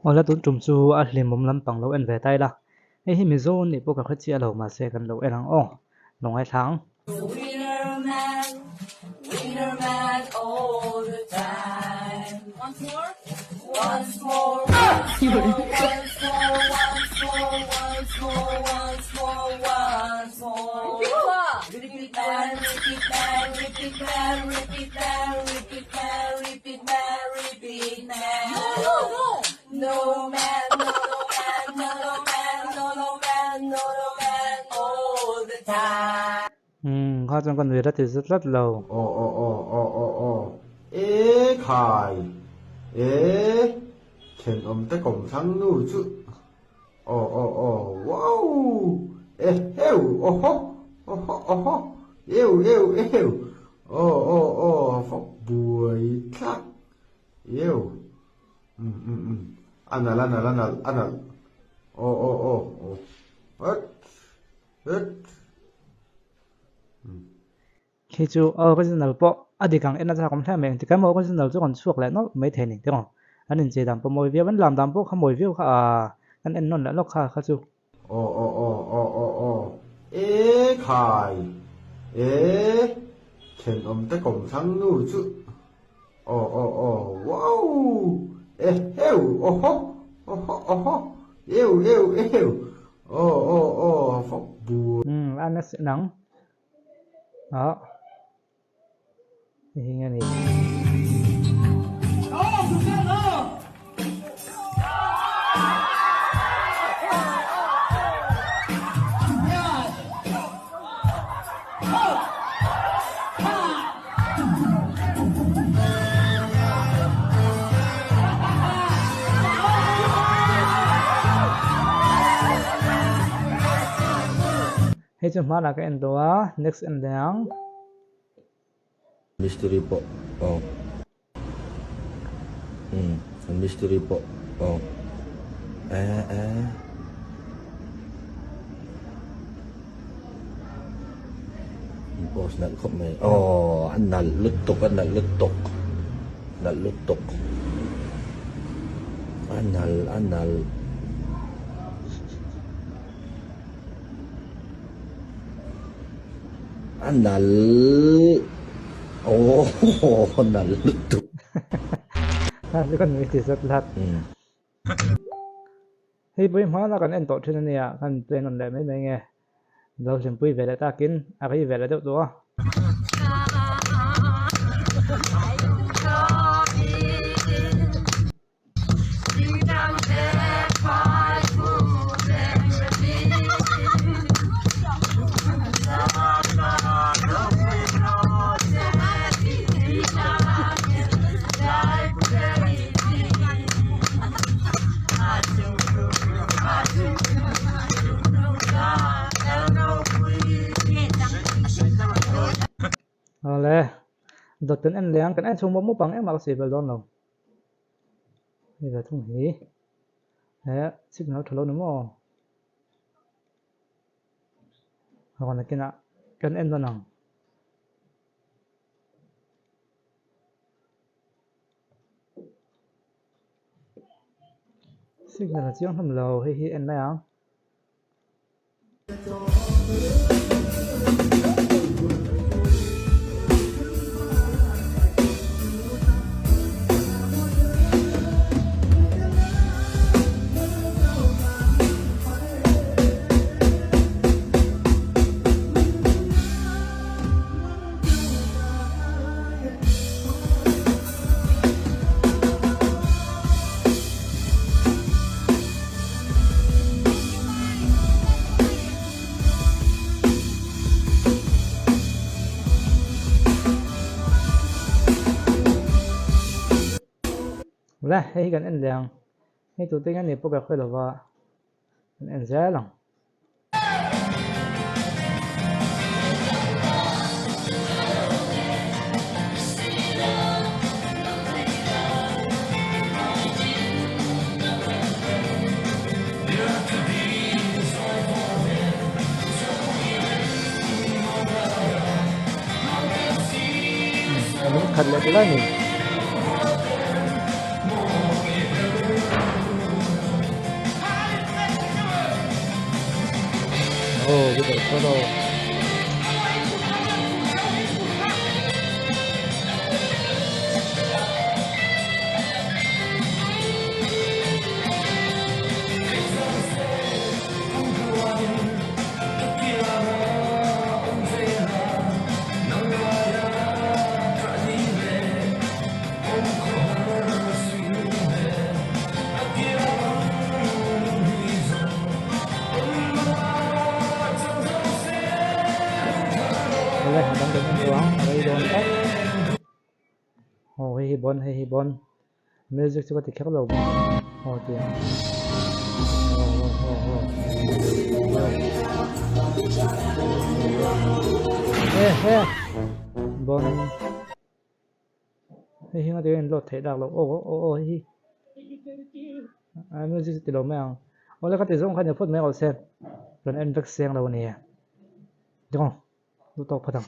Awla tun tum chu a hlimawm lampang lo en ve ta ila. Hei hi Mizo nih pawh ka hre chiah lo mahse kan lo en ang aw. Lo ngaithla ang. Umm kha chuan ka nui la ti zet tlat lo. Aw aw aw aw aw aw e khai e thenawm te kawmthlang nu chu aw aw aw wow e heu aw haw aw haw aw haw eu eu eu aw aw aw fak buai thlak eu um um um a nalh a nalh a nalh a nalh aw aw aw aw het het um. Khi chu original pawh a dik ang en a chak awm hle mai engtik emaw original chu kan chhuak leh nawlh mai thei a ni tiraw an inchei dan pawh mawi viau an lam dan pawh kha mawi viau kha aa kan en nawn leh lawk kha kha chu. Aw aw aw aw aw aw e khai e thenawm te kawmthlang nu chu aw aw aw wow e heu aw haw aw haw aw haw eu eu eu aw aw aw fak bur. Umm a nasa nang ah hei hi nge ni. Hei chu hmanah ka en tawh a, next en leh ang. Mistiri pawh aw. Umm an mistiri pawh aw. Eh eh. An post nalh khawp mai. Aw a nalh lutuk a nalh lutuk. Nalh lutuk. A nalh a nalh. A nalh aww nalh lutuk. Hla chu kan nui ti zat zat. Hei pawh hi hmana kan en tawh thin ania kan plan on leh mai mai nge. Lo hlimpui ve leh takin a rei ve leh deuh tawh a. Awle dawt kan en leh ang kan en chhung mawp mawp ang engmah ka sawi belh dawn lo. Hei ve thung hi he signal tha lo ni maw rawn nakinah kan en dawn ang. Signal a chiang hlawm lo hei hi en mai ang. Le hei hi kan en leh ang hei tute hian ni pawh ka hre lova kan en zel ang. Khat leh ti lai ni. Aw guitar solo. Awle a dang kan en tawh ang a rei dawn tlat aw hei hi bon hei hi bon music chu ka ti kher lo aw tiang aw aw aw aw e he bon. Hei hi ngatinge in load theih dak loh aw aw aw hei hi a music chu ti lo mai ang awle ka ti zawng kha ni phawt mai rawh se rawn en vek seng lo a ni e tawng duh tawk phawt ang.